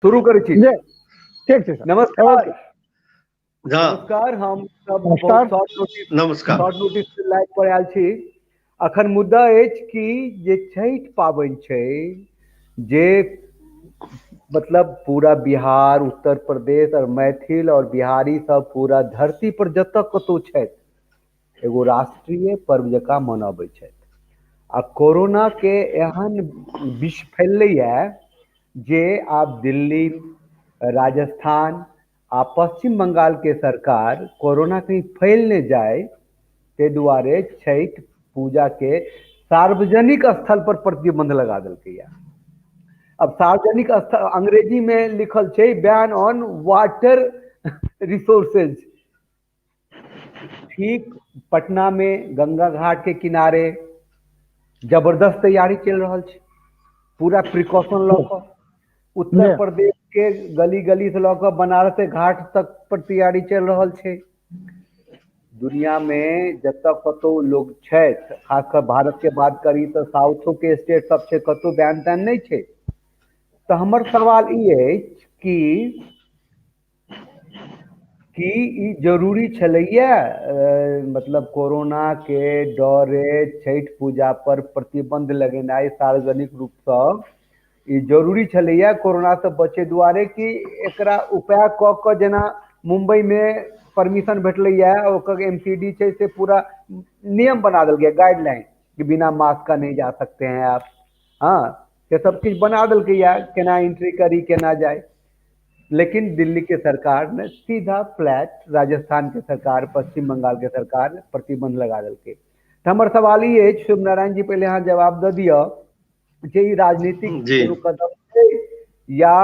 शुरू करै छी। जी, ठीक छै सर। नमस्कार। ओके। हँ। नमस्कार, हम सब बहुत नमस्कार। शॉर्ट नोटिस, नमस्कार। शॉर्ट नोटिस लाइव पर आयल छी। अखन मुद्दा अछि कि जे छठि पाबनि छै, जे मतलब पूरा बिहार, उत्तर प्रदेश और मैथिल और बिहारी सब पूरा धरती पर जतऽ कतौ छथि, एगो राष्ट्रीय पर्व जकाँ मनबै छथि। आ कोरोना के एहन विष फैललैया जे आब दिल्ली, राजस्थान आ पश्चिम बंगाल के सरकार कोरोना कहीं फैल नहि जाय ताहि दुआरे छठि पूजा के सार्वजनिक स्थल पर प्रतिबंध लगा देलकैया। अब सार्वजनिक स्थल अंग्रेजी में लिखल छै बैन ऑन वाटर रिसोर्सेज। ठीक पटना में गंगा घाट के किनारे जबरदस्त तैयारी चलि रहल छै, पूरा प्रिकॉशन लऽ कऽ। उत्तर प्रदेश के गली गली से लऽ कऽ बनारस के घाट तक पर तैयारी चलि रहल छै। दुनिया में जतऽ कतौ लोग छथि, खास कऽ भारत के बात करी तऽ साउथो के स्टेट सब छै, कतौ बैन तैन नहि छै। तऽ हमर सवाल ई अछि कि की ई जरूरी छलैया, मतलब कोरोना के डरे छठि पूजा पर प्रतिबंध लगेनाइ सार्वजनिक रूपसँ ई जरूरी छलैया कोरोना से बचे दुआरे, कि एकरा उपाय कऽ कऽ जेना मुम्बई मे परमिशन भेटलैया, ओकर एम सी डी छै से पूरा नियम बना देलकै, गाइडलाइन कि बिना मास्क का नहीं जा सकते हैं आप, हँ से सब किछु बना देलकैया, केना एंट्री करी केना जाय। लेकिन दिल्ली के सरकार ने सीधा फ्लैट, राजस्थान के सरकार, पश्चिम बंगाल के सरकार प्रतिबंध लगा देलकै। तऽ हमर सवाल ई अछि, शुभ नारायण जी पहिले अहाँ जवाब दऽ दिअ जे ई राजनीतिक जी। कोनो कदम छै या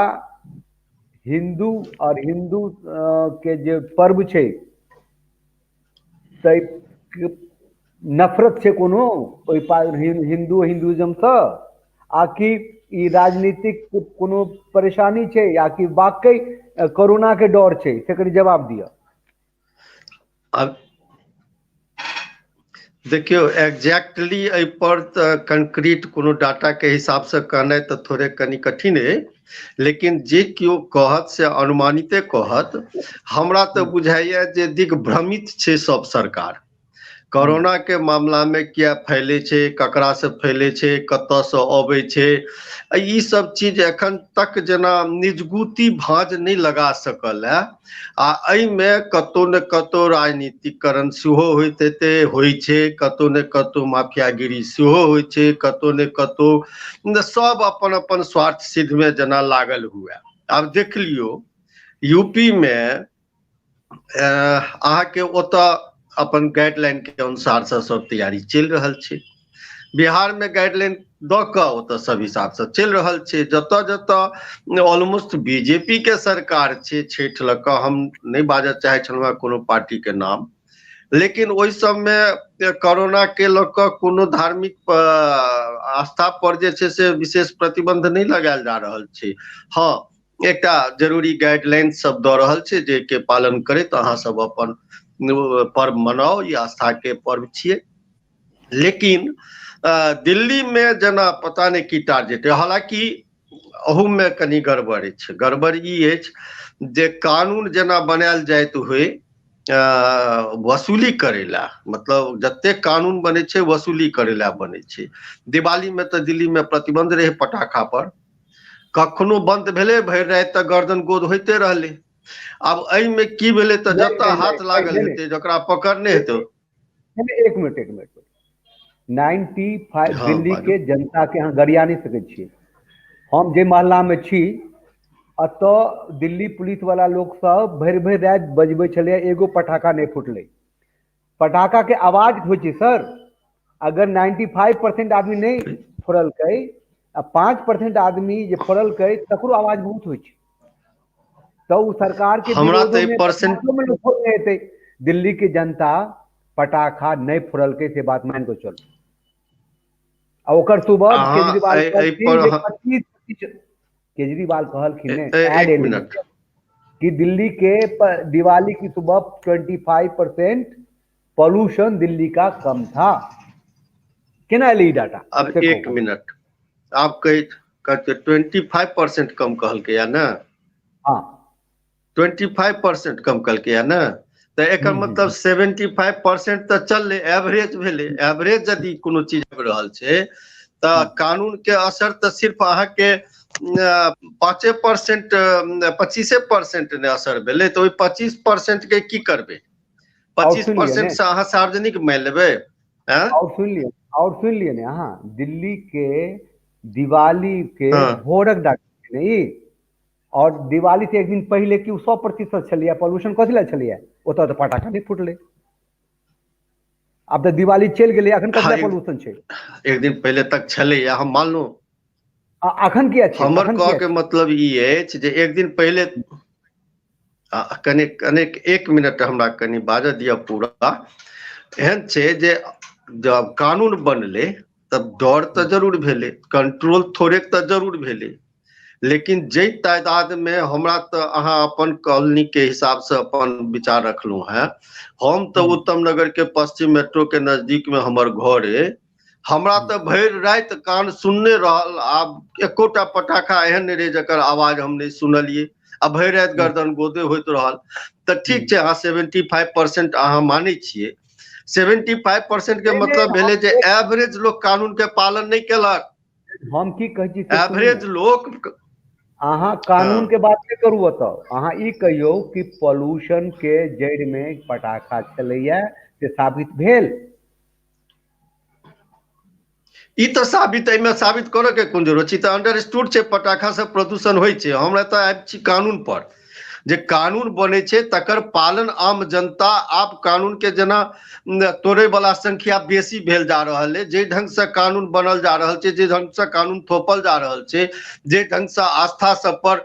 हिन्दू और हिन्दू के जे पर्व छै तै नफरत छै कोनो ओहि हिन्दू हिन्दुइज्मसँ, आ कि ई राजनीतिक कोनो परेशानी छै, या कि वाकई कोरोना के डर छै, से कनि जवाब दिअ। अब देखियौ, एग्जैक्टली एहि पर तऽ कंक्रीट कोनो डाटाके हिसाबसँ कहनाइ तऽ थोड़े कनि कठिन अइ, लेकिन जे केओ कहत से अनुमानिते कहत। हमरा तऽ बुझाइया जे दिग्भ्रमित छै सब सरकार कोरोना के मामला मे। किया फैले छै, ककरा से फैले छै, कतयसँ अबै छै, ई सब चीज एखन तक जेना निजगुती भाँज नहि लगा सकल है। आ एहिमे कतहु ने कतहु राजनीतिकरण सेहो होइत हेतै, होइ छै, कतहु ने कतहु माफियागिरी सेहो होइ छै, कतहु ने कतहु सब अपन अपन स्वार्थ सिद्धमे जेना लागल हुए। आब देख लियौ, यूपी मे अहाँके ओतऽ अपन गाइडलाइन के अनुसार से सब तैयारी चलि रहल छै। बिहार मे गाइडलाइन दऽ कऽ ओतऽ सब हिसाबसँ चलि रहल छै। जतऽ जतऽ ऑलमोस्ट बीजेपी के सरकार छै, छठि लऽ कऽ हम नहि बाजऽ चाहै छलहुँ हेँ कोनो पार्टी के नाम, लेकिन ओहि सबमे कोरोना के लऽ कऽ कोनो धार्मिक आस्था पर जे छै से विशेष प्रतिबंध नहि लगायल जा रहल छै। हँ, एकटा जरूरी गाइडलाइन सब दऽ रहल छै जाहिके पालन करैत अहाँ सब अपन पर्व मनाउ, ई आस्था के पर्व छियै। लेकिन दिल्ली मे जेना पता नहि की टारगेट है, हालांकि अहूमे कनि गड़बड़ अछि। गड़बड़ ई अछि जे कानून जेना बनायल जाइत होइ वसूली करै लए, मतलब जतेक कानून बनै छै वसूली करै लए बनै छै। दिवाली मे तऽ दिल्ली मे प्रतिबंध रहै पटाखा पर, कखनो बंद भेलै, भरि राति तऽ गर्दन गोद होइते रहलै। आब एहिमे की भेलै तऽ नहि जतऽ नहि हाथ नहि लागल नहि हेतै, जकरा पकड़ने हेतै। नहि, एक मिनट, एक मिनट। 95 हँ, दिल्ली बाजू। के जनता के अहाँ गरिया नहि सकै छियै। हम जे मोहल्ला मे छी एतऽ दिल्ली पुलिस वाला लोक सब भरि भरि राति बजबै छलैया, एगो पटाखा नहि फुटलै। पटाखा के आवाज होइ छै सर, अगर 95% आदमी नहि फोड़लकै आ 5% आदमी जे फोड़लकै तकरो आवाज बहुत होइ छै। तऽ ओ सरकार के हमरा विरोधो तऽ मे परसेंट पटाखो मे लोक फोड़ने हेतै। दिल्ली के जनता पटाखा नहि फोड़लकै से बात मान कऽ चलू। आ ओकर सुबह अहाँ केजरीवाल एहि एहि कहलखिन पर जे 25%, केजरीवाल कहलखिन ने एड एक एलै मिनट। कि दिल्ली के दिवाली की सुबह 25% पॉल्यूशन दिल्ली का कम था। केना एलै ई डाटा आब से एक कहू। मिनट, आब कहै 25% कम कहलकैया ने। हँ। 25% कम कहलकैया ने, तऽ एकर हूँ हूँ मतलब 75% तऽ चललै, एवरेज भेलै। एवरेज यदि कोनो चीज आबि रहल छै तऽ हूँ कानून के असर तऽ सिर्फ अहाँके 5%, 25% नहि असर भेलै, तऽ ओहि 25% के की करबै? आओर पच्चीस सुनि लिअ परसेंट ने से अहाँ सार्वजनिक मानि लेबै? आँय? आओर सुनि लिअ, आओर सुनि लिअ ने अहाँ, दिल्ली के दिवाली के हँ। भोरक डाटा ई, और दिवाली से एक दिन पहिले कि 100% छलैया पॉल्यूशन, कथी लए छलैया? ओतऽ तऽ पटाखा नहि फुटलै। आब तऽ दिवाली चलि गेलै, अखन कथी हँ, लए एक पॉल्यूशन छै? एक दिन पहिले तक छलैया, हम मानलहुँ। आ अखन किया छै? हमर अखन कहऽ किया के छै? मतलब ई अछि जे एक दिन पहिले कनि कनिक एक मिनट हमरा कनि बाजऽ दिअ पूरा। एहन छै जे जब कानून बनलै तब डर तऽ जरूर भेलै, कंट्रोल थोड़ेक तऽ जरूर भेलै, लेकिन जाहि तादादमे हमरा, तऽ अहाँ अपन कॉलोनीके हिसाबसँ अपन विचार रखलहुँ हेँ, हम तऽ उत्तम नगर के पश्चिम मेट्रो के नजदीक मे हमर घर अइ। हमरा तऽ भरि राति कान सुनने रहल, आब एकोटा पटाखा एहन नहि रहै जकर आवाज हम नहि सुनलियै, आ भरि राति गर्दन गोदे होइत रहल। तऽ ठीक छै, अहाँ 75% अहाँ मानै छियै। 75% के नहि नहि मतलब हम भेलै जे एवरेज लोक कानून के पालन नहि केलक। हम की कहै छी से सुनू एवरेज ने। लोक। अहाँ कानून हँ। के बात नहि करू ओतऽ, अहाँ ई कहियौ कि पॉल्यूशन के जड़ि मे पटाखा छलैया से साबित भेल। ई तऽ साबित, एहिमे साबित करऽ के कोन जरूरत छै? ई तऽ अंडरस्टूड छै, पटाखा से प्रदूषण होइ छै। हमरा तऽ आबि छी कानून पर, जे कानून बनै छै तकर पालन आम जनता आब कानून के जेना तोड़े वाला संख्या बेसी भेल जा रहल अइ। जाहि ढंग से कानून बनल जा रहल छै, जाहि ढंग से कानून थोपल जा रहल छै, जाहि ढंग से आस्था सब पर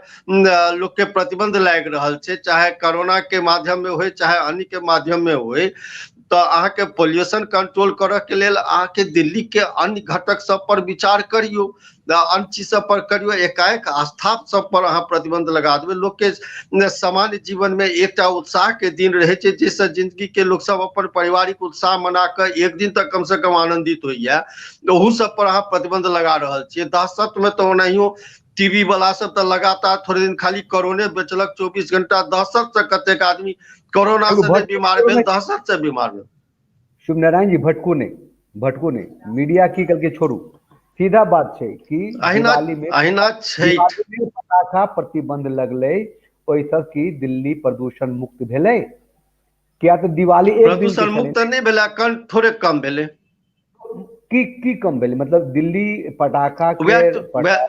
लोक के प्रतिबंध लागि रहल छै, चाहे कोरोना के माध्यम मे होय चाहे अन्य के माध्यम मे होय, तऽ अहाँके पॉल्यूशन कंट्रोल करऽ के लेल अहाँके दिल्ली के अन्य घटक सब पर विचार करियौ, अन्य चीज सब पर करियौ। एकाएक आस्था सब पर अहाँ प्रतिबंध लगा देबै लोकके। सामान्य जीवन मे एकटा उत्साह के दिन रहै छै, जाहिसँ जिन्दगी के लोक सब अपन पारिवारिक उत्साह मना कऽ एक दिन तक कम से कम आनंदित होइया, ओहू सब पर अहाँ प्रतिबंध लगा रहल छियै। दहशत मे तऽ ओनाहियो टीवी वाला सब तऽ लगातार थोड़े दिन खाली कोरोने बेचलक, 24 घंटा। दहशत से कतेक आदमी कोरोना एगो से नहि बीमार भटको भेल, नहि। दहशत से बीमार भेल। शुभ नारायण जी, भटकू नहि, भटकू नहि। मीडिया की कहलकै छोड़ू, सीधा बात छै कि अहिना दिवाली मे अहिना छठि। दिवाली मे पटाखा प्रतिबंध लगलै, ओहिसँ की दिल्ली प्रदूषण मुक्त भेलै? किया तऽ दिवाली एक दिन के प्रदूषण छलै। मुक्त तऽ नहि भेलै, कन थोड़े कम भेलै। की की कम भेलै? मतलब दिल्ली पटाखा के वएह वएह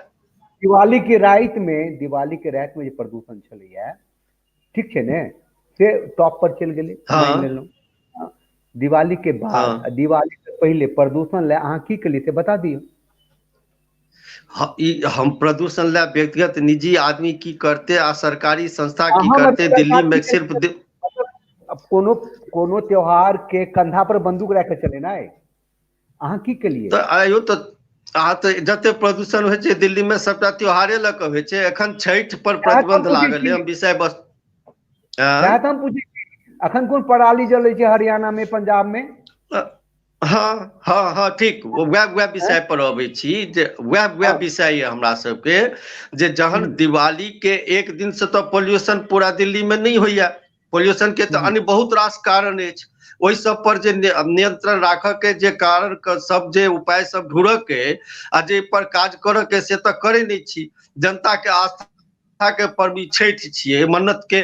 दिवाली के राति मे, दिवाली के राति मे जे प्रदूषण छलैया, ठीक छै ने, से टॉप पर चलि गेलै, मानि हँ। लेलहुँ। दिवाली के बाद हँ। आ दिवाली से पहिले प्रदूषण लए अहाँ की केलियै से बता दियौ। ई हम प्रदूषण लए व्यक्तिगत निजी आदमी की करते आ सरकारी संस्था की अहाँ करते मतलब सरकार दिल्ली की मे सिर्फ केलकै? मतलब अब कोनो कोनो त्योहार के कंधा पर बंदूक राखि कऽ चलेनाइ, अहाँ की केलियै? तऽ आइयो तऽ अहाँ तऽ जते प्रदूषण होइ छै दिल्ली मे, सबटा त्योहारे लऽ कऽ होइ छै। एखन छठि पर सएह तऽ हम प्रतिबंध पूछै लागल छी अइ, हम विषय वस्तु आँय? सएह तऽ हम पूछै छी, अखन कोन पराली जलै छै हरियाणा मे, पंजाब मे? हँ हँ हँ, ठीक, वएह वएह आँय? विषय पर अबै छी जे वएह वएह हँ। विषय यऽ हमरा सबके, जे जहन हूँ दिवाली के एक दिनसँ तऽ पॉल्यूशन पूरा दिल्ली मे नहि होइया। पॉल्यूशन के तऽ हूँ अन्य बहुत रास कारण अछि, ओहि सब पर जे नियंत्रण राखय के जे कारण के सब जे उपाय सब ढूढ़ के आ जे पर काज करय के, से तऽ करै नहि छी। जनता के आस्था के पर्व ई छठि छियै, मन्नत के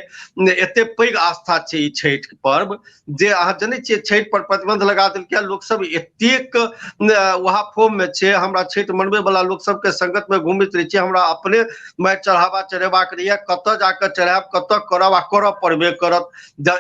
एते पैघ आस्था छै ई छठि पर्व, जे अहाँ जनै छियै छठि पर प्रतिबन्ध लगा देलकै। लोकसभ एतेक उहापोह मे छै। हमरा छठि मनबै वला लोक सबके संगत मे घुमैत रहै छियै, हमरा अपने मे चढ़ावा चढ़ेबाक रहैया, कतय जाकऽ चढ़ायब, कतय करब, आ करऽ पड़बे करत।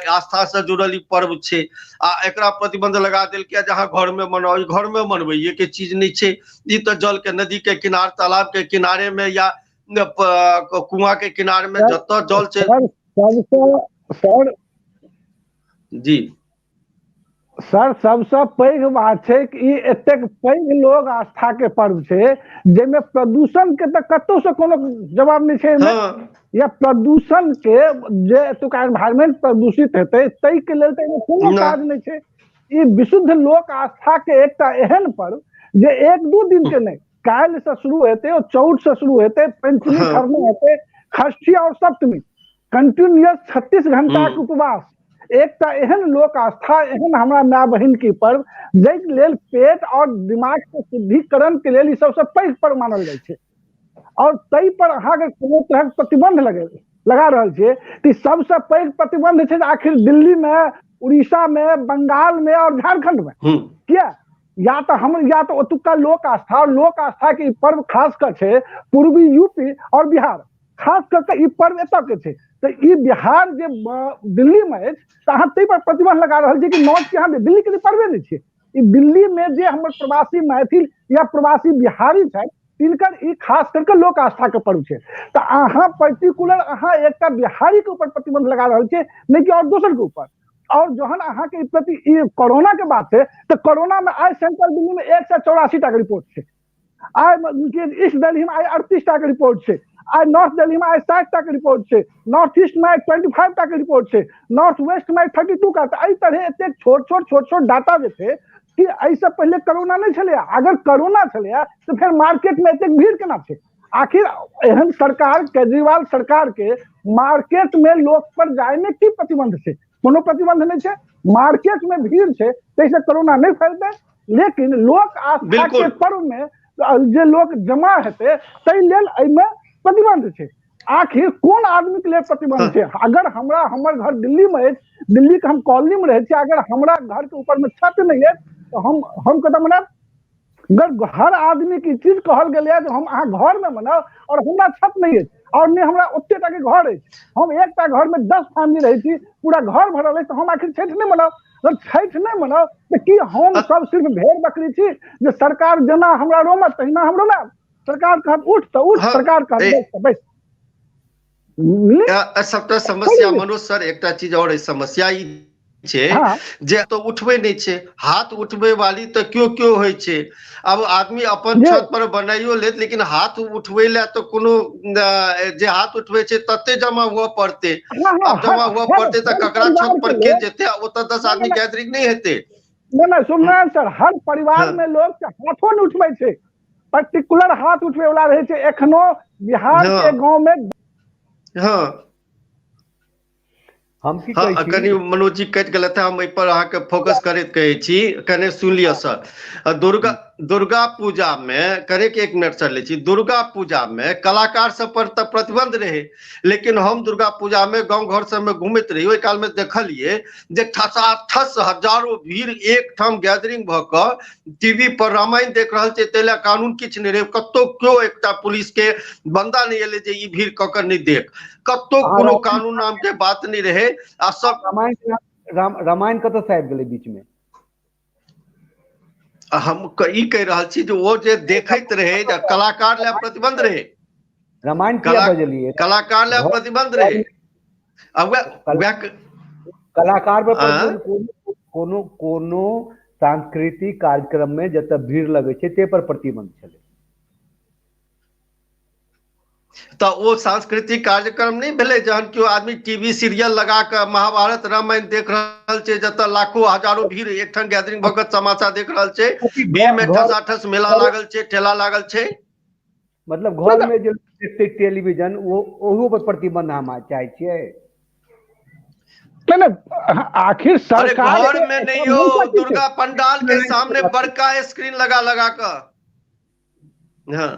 आस्था से जुड़ल ई पर्व छै आ एकरा प्रतिबंध लगा देलकै जे अहाँ घर मे मनाउ। ई घर मे मनबैये के चीज नहि छै। ई तऽ जल के, नदी के किनार, तालाब के किनारे मे या कुआं के किनारे मे, सर जतऽ जल छै। सर सबसँ सर जी। सर, सबसँ पैघ बात छै कि ई एतेक पैघ लोक आस्था के पर्व छै, जाहिमे प्रदूषण के तऽ कतहु से कोनो जवाब नहि छै एहिमे। हँ। या प्रदूषण के जे एतुका एन्वायरमेंट प्रदूषित हेतै ताहिके लेल तऽ एहिमे कोनो नहि। काज नहि छै। ई विशुद्ध लोक आस्था के एकटा एहन पर्व जे एक दू दिन के नहि, काल्हि से शुरू हेतै, ओ चौठ से शुरू हेतै, पंचमी खरना हेतै, षष्ठी और सप्तमी, कंटिन्यूअस 36 घंटा के उपवास। एकटा एहन लोक आस्था, एहन हमरा माय बहिन के पर्व, जाहिके लेल पेट और दिमाग के शुद्धिकरण के लेल ई सबसे पैघ पर्व मानल जाइ छै, और ताहि पर अहाँके कोनो तरहक प्रतिबंध लगा रहल छियै तऽ सबसे पैघ प्रतिबंध छै आखिर दिल्ली में, उड़ीसा में, बंगाल में और झारखंड में। किया? या तऽ हम या तऽ ओतुका लोक आस्था, और लोक आस्था के ई पर्व खास कऽ छै पूर्वी यूपी और बिहार, खास कऽ के ई पर्व एतऽ के छै। तऽ ई बिहार जे दिल्ली में अछि तऽ अहाँ ताहि पर प्रतिबंध लगा रहल छी कि नॉर्थ के अहाँ दिल्ली के पर्वे नहि छै। ई दिल्ली में जे हमर प्रवासी मैथिल या प्रवासी बिहारी छथि तिनकर ई खास करके लोक आस्था के पर्व छै। तऽ अहाँ पर्टिकुलर अहाँ एकटा बिहारी के ऊपर प्रतिबंध लगा रहल छियै, नहि कि और दोसर के ऊपर। और जहन अहाँके प्रति ई कोरोना के बात छै तऽ कोरोना में आइ सेंट्रल दिल्ली में 184 टा के रिपोर्ट छै, आइ ईस्ट दिल्ली में आइ 38 टा के रिपोर्ट छै, आइ नॉर्थ दिल्ली में आइ 60 टा के रिपोर्ट छै, नॉर्थ ईस्ट में आइ 25 टा के रिपोर्ट छै, नॉर्थ वेस्ट में आइ 32 का। तऽ एहि तरहे एतेक छोट छोट छोट छोट डाटा जे छै कि एहिसँ पहिले कोरोना नहि छलैया। अगर कोरोना छलैया तऽ फेर मार्केट में एतेक भीड़ केना छै? आखिर एहन सरकार, केजरीवाल सरकार के मार्केट में लोक पर जाय में की प्रतिबंध छै? कोनो प्रतिबंध नहि छै। मार्केट में भीड़ छै ताहिसँ कोरोना नहि फैलतै, लेकिन लोक आस्था के पर्व में जे लोक जमा हेतै ताहि लेल एहिमे प्रतिबंध छै। आखिर कोन आदमी के लेल प्रतिबंध छै? अगर हमरा हमर घर दिल्ली में अछि, दिल्ली के हम कॉलोनी में रहै छी, अगर हमरा घर के ऊपर में छत नहि अछि तऽ हम कतऽ मनायब? अगर हर आदमी के चीज कहल गेलै जे हम अहाँ घर में मनाउ और हमरा छत नहि अछि और नहि हमरा ओते टा के घर अछि, हम एकटा घर में 10 फैमिली रहै छी, पूरा घर भरल अछि, तऽ हम आखिर छठि नहि मनाउ? अगर छठि नहि मनाउ तऽ की हम सब सिर्फ भेड़ बकरी छी जे सरकार जेना हमरा रोमत तहिना हम रोमायब? सरकार कहत उठ तऽ उठ, सरकार कहत बैस तऽ बैस। सबटा समस्या मनोज सर, एकटा चीज और अछि, समस्या ई छै जे तो उठबै नहि छै, हाथ उठबै वाली तऽ केओ केओ होइ छै। आब आदमी अपन छत पर बनाइयो लेत, लेकिन हाथ उठबै लए तऽ कोनो जे हाथ उठबै छै तते जमा हुअ पड़तै। आब जमा हुअ पड़तै तऽ ककरा छत पर के जेतै? ओतऽ 10 आदमी गैदरिंग नहि हेतै। नहि सुननारायण सर, हर परिवार में लोग हाथो नहि उठबै छै, पर्टिकुलर हाथ उठबै वाला रहै छै। एखनो बिहार के गाँव में। हम की कहै छी, कनि मनोज जी कटि गेलथि, हम एहि पर अहाँके फोकस करैत कहै छी, कने सुनि लिअ सर। दुर्गा पूजा मे कनेक एक मिनट सर लै छी। दुर्गा पूजा मे कलाकार सब पर तऽ प्रतिबंध रहै, लेकिन हम दुर्गा पूजा मे गाँव घर सबमे घुमैत रही, ओहि काल मे देखलियै जे ठसाठस हजारो भीड़ एकठाम गैदरिंग भऽ कऽ टीवी पर रामायण देख रहल छै। ताहि लए कानून किछु नहि रहै, कतौ केओ एकटा पुलिस के बंदा नहि एलै जे ई भीड़ कऽ कऽ नहि देख, कतौ कोनो कानून नाम के बात नहि रहै। आ सब रामायण कतऽ से आबि गेलै बीच में? हम ई कहि रहल छी जे ओ जे देखैत रहै, कलाकार लए प्रतिबंध रहै, रामायण किया बजलियै? कलाकार लए प्रतिबंध रहै। आ वएह कलाकार पर कोनो कोनो सांस्कृतिक कार्यक्रम में जतऽ भीड़ लगै छै ते पर प्रतिबंध छलै। तऽ ओ सांस्कृतिक कार्यक्रम नहि भेलै जहन केओ आदमी टीवी सीरियल लगा कऽ महाभारत रामायण देख रहल छै, जतऽ लाखो हजारो भीड़ एकठाम गैदरिंग भऽ कऽ तमाशा देख रहल छै, भीड़ में ठसाठस मेला लागल छै, ठेला लागल छै। मतलब घर में जे देखते टेलीविजन ओहो पर प्रतिबंध हम चाहै छियै। नहि आखिर सरकार घर में नहीं हो, दुर्गा पंडाल के सामने बड़का स्क्रीन लगा लगा कऽ, हाँ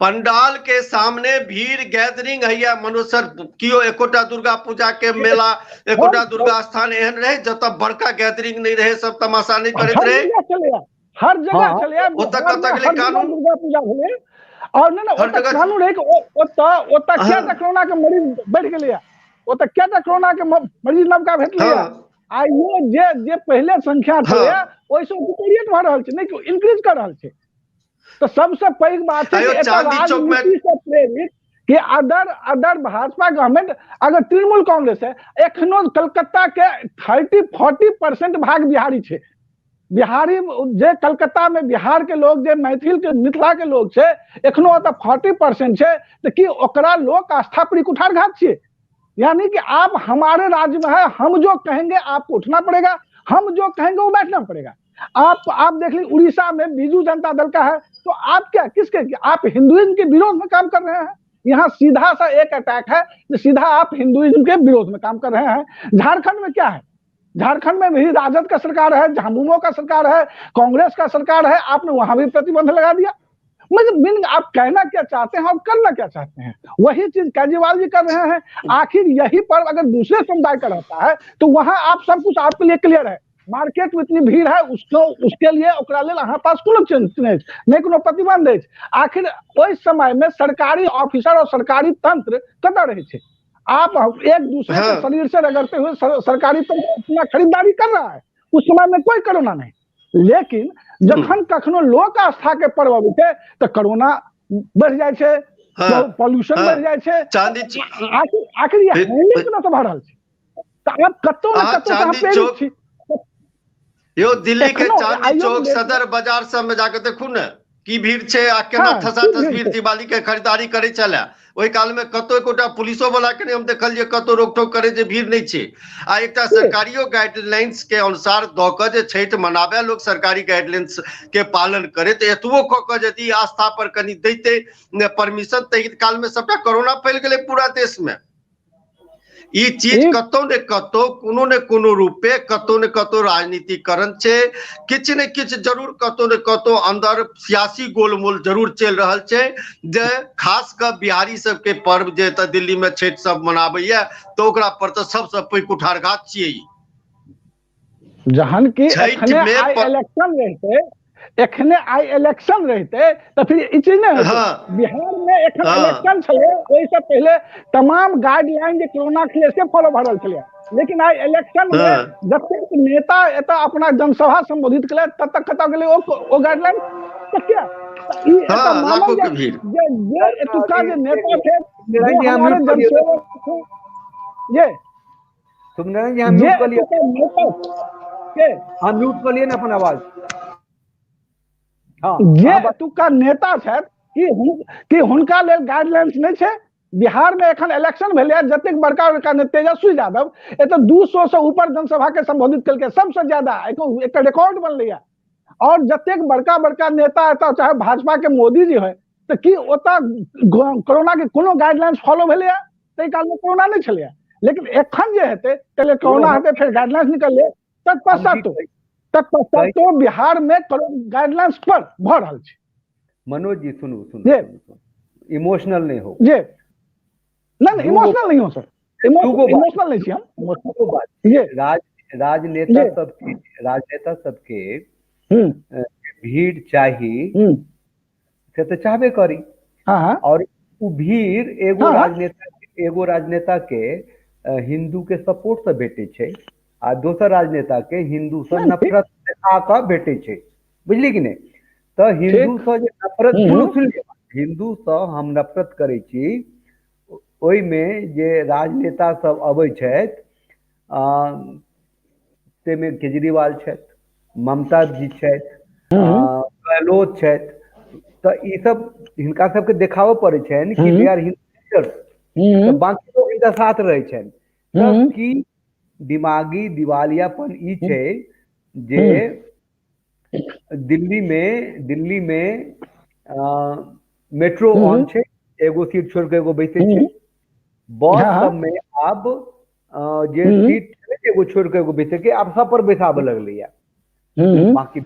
पंडाल के सामने भीड़ गैदरिंग हैया। मनोज सर, कियो एकोटा दुर्गा पूजा के मेला, एकोटा दुर्गा स्थान एहन रहे जतऽ बड़का गैदरिंग नहीं रहे, सब तमाशा नहीं करैत रहे? हर जगह छलैया। ओतऽ कतऽ गेलै कानून? दुर्गा पूजा भेलै और नहि ओतऽ कानून रहै कि ओतऽ ओतऽ किया कोरोना के मरीज बढ़ि गेलैया, ओतऽ किया कोरोना के मरीज नवका भेटलैया। आइयो जे जे पहिले संख्या छलैया ओहिसँ डिटोरिएट भऽ रहल छै, नहि इंक्रीज कऽ रहल छै। तऽ सबसँ पैघ बात छै राजनीति से प्रेरित कि अदर अदर भाजपा गवर्नमेंट, अगर तृणमूल कांग्रेस है, एखनो कलकत्ता के 30-40% भाग बिहारी छै। बिहारी जे कलकत्ता में बिहार के लोग, जे मैथिल के मिथिला के लोग छै, एखनो ओतऽ 40% छै। तऽ की ओकरा लोक आस्था पर कुठारघात छियै? यानी कि आप हमारे राज्य में है, हम जो कहेंगे आपको उठना पड़ेगा, हम जो कहेंगे वो बैठना पड़ेगा। आप देख ली उड़ीसा में बीजू जनता दल का है, तो आप क्या किसके, आप हिंदुइज्म के विरोध में काम कर रहे हैं। यहाँ सीधा सा एक अटैक है, सीधा आप हिंदुइज्म के विरोध में काम कर रहे हैं। झारखंड में क्या है, झारखंड में भी राजद का सरकार है, झामुमो का सरकार है, कांग्रेस का सरकार है, आपने वहां भी प्रतिबंध लगा दिया। मतलब मीनिंग आप कहना क्या चाहते हैं और करना क्या चाहते हैं, वही चीज केजरीवाल जी कर रहे हैं। आखिर यही पर अगर दूसरे समुदाय का रहता है तो वहां आप सब कुछ आपके लिए क्लियर है, मार्केट में इतनी भीड़ है, उसको उसके लिए ओकरा लेल अहाँ पास कोनो नहीं कोनो प्रतिबंध अछि। आखिर ओहि समय में सरकारी ऑफिसर और सरकारी तंत्र कतऽ रहै छै? आप एक दूसरे के शरीर से रगड़ते हुए सरकारी तंत्र अपना खरीदारी कर रहा है, उस समय में कोई कोरोना नहीं। लेकिन जखन कखनो लोक आस्था के पर्व अबै छै तऽ कोरोना बढ़ि जाइ छै, पॉल्यूशन बढ़ि जाइ छै। चांदी आखिर ये हैंडलिंग केना भऽ रहल छै? तऽ आब कतौ ने कतौ अहाँ प्रेरित छी। यो दिल्ली के चांदनी चौक सदर बाजार सब में जाके देखू ने की भीड़ छै आ केना ठसा तस्वीर दिवाली के खरीदारी करे छले। ओहि काल में कतौ एकोटा पुलिसो वाला के हम देखलियै कतौ रोकटोक करे जे भीड़ नहीं छै। आ एकटा सरकारियो गाइडलाइंस के अनुसार दऽ कऽ जे छठि मनाबे लोक सरकारी गाइडलाइंस के पालन करे, तऽ एतबो कऽ कऽ यदि आस्था पर कनि दैते परमिशन, ताहि काल में सबटा कोरोना फैल गेलै पूरा देश में। ई चीज कतौ ने कतौ कोनो ने कोनो रूपे कतौ ने कतौ राजनीतिकरण छै, किछु ने किछु जरूर कतौ ने कतौ अंदर सियासी गोलमोल जरूर चलि रहल छै। जे खास कऽ बिहारी सबके पर्व जे एतऽ दिल्ली में छठि सब मनाबैया तऽ ओकरा पर तऽ सबसँ पैघ कुठारघात छियै। जहन कि एखने आइ इलेक्शन रहिते, एखने आइ इलेक्शन रहिते तऽ फिर ई चीज नहि होइते। बिहार में एखन इलेक्शन छलै, ओहिसँ पहिले तमाम गाइडलाइन जे कोरोना छलै से फॉलो भऽ रहल छलै, लेकिन आइ इलेक्शन में जतेक नेता एतऽ अपना जनसभा संबोधित केलथि ततऽ कतऽ गेलै ओ गाइडलाइन? तऽ किया ई एतऽ मानल जाय जे एतुका जे नेता छै हमारे जनसेवक छै, जे सुमन जी हम म्यूट कऽ लिअ, हम म्यूट कऽ लिअ ने अपन आवाज। हँ, जे एतुका नेता छथि कि हुनका लेल गाइडलाइंस नहि छै? बिहार में एखन इलेक्शन भेलै, जतेक बड़का बड़का नेता तेजस्वी यादव एतऽ 200 से ऊपर जनसभा के संबोधित केलकै, सबसे ज्यादा एकटा रिकॉर्ड बनलैया। और जतेक बड़का बड़का नेता एतऽ चाहे भाजपा के मोदी जी होइ, तऽ की ओतऽ कोरोना के कोनो गाइडलाइंस फॉलो भेलैया? ताहि काल में कोरोना नहि छलैया, लेकिन एखन जे हेतै पहिले कोरोना हेतै फेर गाइडलाइंस निकललै, तत्पश्चातो बिहार में गाइडलाइंस पर भऽ रहल छै। मनोज जी सुनू सुनू, इमोशनल नहीं हो जे नहीं नहीं इमोशनल नहीं हो सर, इमोशनल नहीं छी हम। ये राजनेता सबके, राजनेता सबके भीड़ चाही से तो चाहबे करी। और उ भीड़ एगो राजनेता, एगो राजनेता के हिंदू के सपोर्ट से भेटै छै आ दोसर राजनेता के हिंदू से नफरत देखा कऽ भेटै छै, बुझली कि नहि? तऽ हिंदू से जे नफरत, सुन लिअ, हिंदू से हम नफरत करै छी, ओहिमे जे राजनेता सब अबै छथि ताहिमे केजरीवाल छथि, ममता जी छथि, गहलोत छथि, तऽ ई सब हिनका सबके देखाबऽ पड़ै छनि कि they are Hindu leaders, तऽ बाकी लोग हिनका साथ रहै छनि। तऽ की दिमागी दिवालियापन ई छै जे दिल्ली में मेट्रो ऑन छै, एगो सीट छोड़ के एगो बैसै छै, बस सब में आब जे सीट एगो छोड़ के एगो बैसै के आब सब पर बैसाबऽ लगलैया। बाकी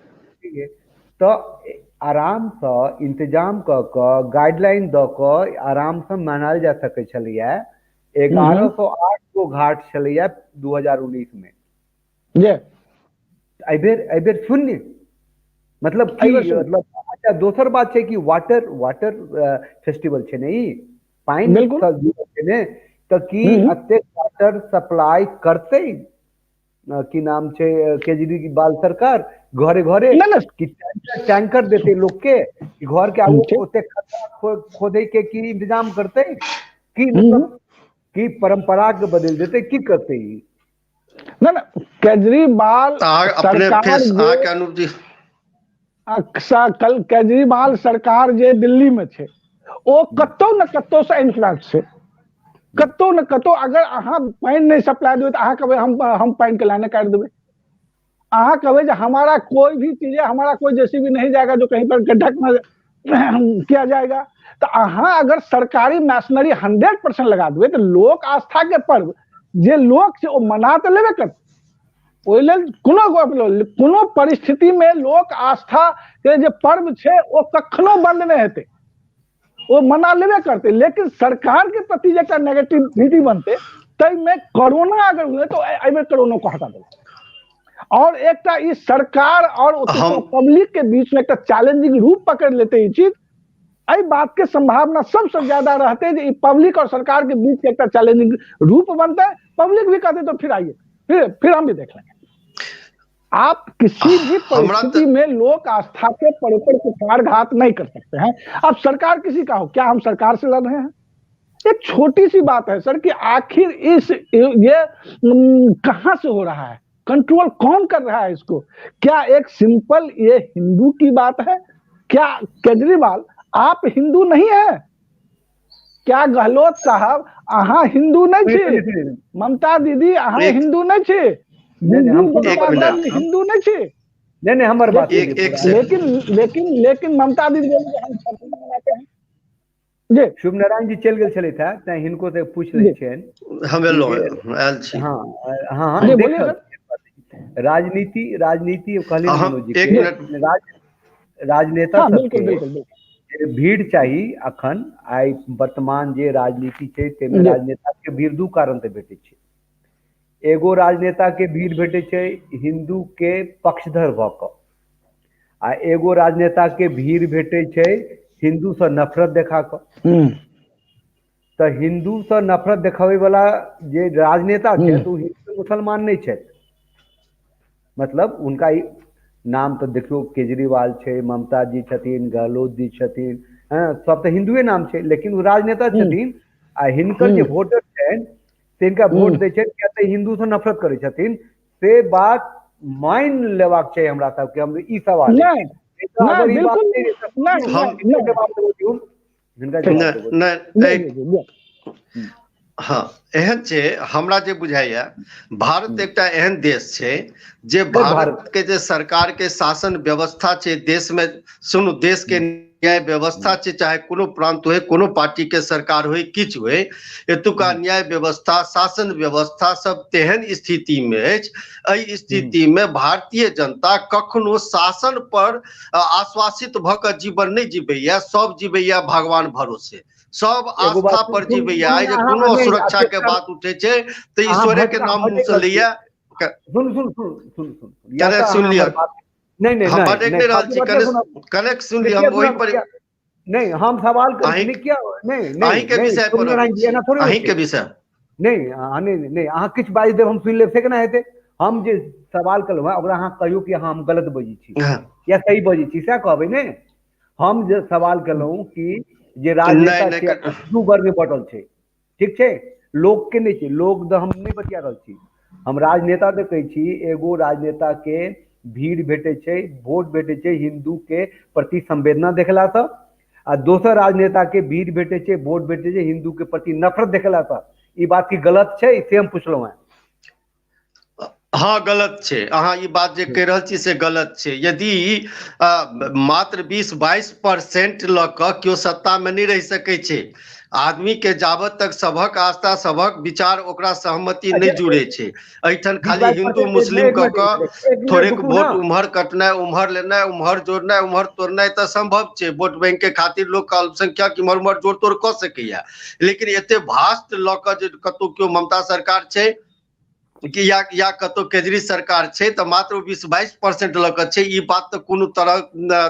तऽ आराम से इंतजाम कऽ कऽ गाइडलाइन दऽ कऽ आराम से मनायल जा सकै छलैया। 1108 गो घाट छलैया 2019 में, एहिबेर शून्य। मतलब की मतलब? अच्छा दोसर बात छै कि वाटर वाटर फेस्टिवल छै ने, ई पानि छै ने, तऽ की एतेक वाटर सप्लाई करतै की नाम छै केजरीवाल सरकार घरे घरे कि टैंकर देतै लोक के घर के आगू ओते खड्डा खोदे के की इंतजाम करतै, की मतलब की परंपरा के बदल देतै, की करतै ई? ना ना केजरीवाल अपने फेस अनूप जी कल केजरीवाल सरकार जे दिल्ली में छै ओ कतौ न कतौ से इन्फ्लुएंस छै, कतौ न कतौ। अगर अहाँ पानि नहि सप्लाई देबै तऽ अहाँ कहबै हम पानि के लाइने काटि देबै। अहाँ कहबै जे हमारा कोई भी चीज है, हमारा कोई जेसीबी नहीं जाएगा जो कहीं पर गड्ढा किया जाएगा। तऽ अहाँ अगर सरकारी मशीनरी 100% लगा देबै तऽ लोक आस्था के पर्व जे लोक छै ओ मना तऽ लेबे करतै। ओहि लेल कोनो कोनो परिस्थिति में लोक आस्था के जे पर्व छै ओ कखनो बंद नहि हेतै, ओ मना लेबे करतै। लेकिन सरकार के प्रति जे एकटा नेगेटिविटी बनतै ताहिमे कोरोना अगर हुए तो एहि बेर कोरोना को हटा देलक। और एकटा ई सरकार और पब्लिक के बीच में एकटा चैलेंजिंग रूप पकड़ लेते ई चीज। एहि बात के संभावना सबसे ज्यादा रहते जे ई पब्लिक और सरकार के बीच के एकटा चैलेंजिंग रूप बनते। पब्लिक भी कहते तो फिर आइए, फिर हम भी देख लेंगे। आप किसी भी परिस्थिति में लोक आस्था के पर्व पर कुठारघात नहीं कर सकते हैं। अब सरकार किसी का हो, क्या हम सरकार से लड़ रहे हैं? एक छोटी सी बात है सर कि आखिर इस ये कहाँ से हो रहा है, कंट्रोल कौन कर रहा है इसको? क्या एक सिंपल ये हिंदू की बात है? क्या केजरीवाल आप हिंदू नहीं है? क्या गहलोत साहब अहाँ हिंदू नहीं छी? ममता दीदी अहाँ हिंदू नहीं छी? हिंदू नहीं छी? नहीं नहीं, हमर बात लेकिन लेकिन लेकिन ममता दीदी हम छठ मनाते हैं। जी शुभ नारायण जी चलि गेल छलथि हेँ, तैं हिनको से पूछि लै छियनि। हम आयल छी। हाँ हाँ, राजनीति राजनीति कहलियै मनोज जी, राजनेता सबके भीड़ चाही। अखन आइ वर्तमान जे राजनीति छै ताहिमे राजनेता के भीड़ दू कारण से भेटै छै। एगो राजनेता के भीड़ भेटै छै हिंदू के पक्षधर भऽ कऽ, आ एगो राजनेता के भीड़ भेटै छै हिंदू से नफरत देखा कऽ। तऽ हिंदू से नफरत देखाबै वाला जे राजनेता छथि ओ हिंदू मुसलमान नहि छथि। मतलब हुनका नाम तऽ देखियौ केजरीवाल छै, ममता जी छथिन, गहलोत जी छथिन, हँ सब तऽ हिंदुए नाम छै, लेकिन ओ राजनेता छथिन। आ हिनकर जे वोटर छनि तिनका वोट दै छनि किया तऽ हिंदू से नफरत करै छथिन। से बात मानि लेबाक चाही हमरा सबके। हम ई सवाल हँ, एहन छै हमरा जे बुझाइया भारत एकटा एहन देश छै जे भारत के जे सरकार के शासन व्यवस्था छै देश में, सुनू, देश के न्याय व्यवस्था छै, चाहे कोनो प्रांत होय, कोनो पार्टी के सरकार होय, किछु होय, एतुका न्याय व्यवस्था शासन व्यवस्था सब तेहन स्थिति में अछि। एहि स्थिति में भारतीय जनता कखनो शासन पर आश्वासित भऽ कऽ जीवन नहि जीवैया, सब जीवैया भगवान भरोसे, सब आस्था पर जीवैया। आइ जे कोनो सुरक्षा के बात उठे छै तऽ ईश्वरे के नाम मुँह से लैया। सुन सुन सुन सुन सुन सुन लिअ। नहीं नहीं, हम भटक नहीं रहल छी, कनेक्ट सुन लिअ, हम ओहि पर नहीं, हम सवाल कर नहीं किया। नहीं नहीं, अहीं के विषय पर, अहीं के विषय नहीं नहीं नहीं, अहाँ किछु बाजि देब हम सुनि लेब से केना हेतै? हम जे सवाल केलहुँ हेँ ओकरा अहाँ कहियौ कि हम गलत बजै छी या सही बजै छी, सएह कहबै ने। हम जे सवाल केलहुँ कि जे राजनेता छै दू वर्ग में बटल छै, ठीक छै, लोक के नहि छै, लोक तऽ हम नहि बतिया रहल छी, हम राजनेता तऽ कहै छी। एगो राजनेता के भीड़ भेटै छै, वोट भेटै छै हिंदू के प्रति संवेदना देखलासँ, आ दोसर राजनेता के भीड़ भेटै छै, वोट भेटै छै हिंदू के प्रति नफरत देखलासँ। ई बात की गलत छै से हम पुछलहुँ हेँ। हँ, गलत छै। अहाँ ई बात जे कहि रहल छी से गलत छै। यदि मात्र 20-22% लऽ कऽ केओ सत्तामे नहि रहि सकै छै, आदमी के जाबत तक सभक आस्था सभक विचार ओकरा सहमति नहि जुड़े छै। एहिठाम खाली हिंदू मुस्लिम कऽ कऽ थोड़ेक वोट उम्हर कटनाइ, उम्हर लेनाइ, उम्हर जोड़नाइ, उम्हर तोड़नाइ तऽ सम्भव छै। वोट बैंक के खातिर लोक अल्पसंख्यक इम्हर उम्हर जोड़ तोड़ कऽ सकैया, लेकिन एते भास्ट लऽ कऽ जे कतहु केओ ममता सरकार छै कि या कतौ केजरी सरकार छै तऽ मात्र 20-22% लऽ कऽ छै, ई बात तऽ कोनो तरह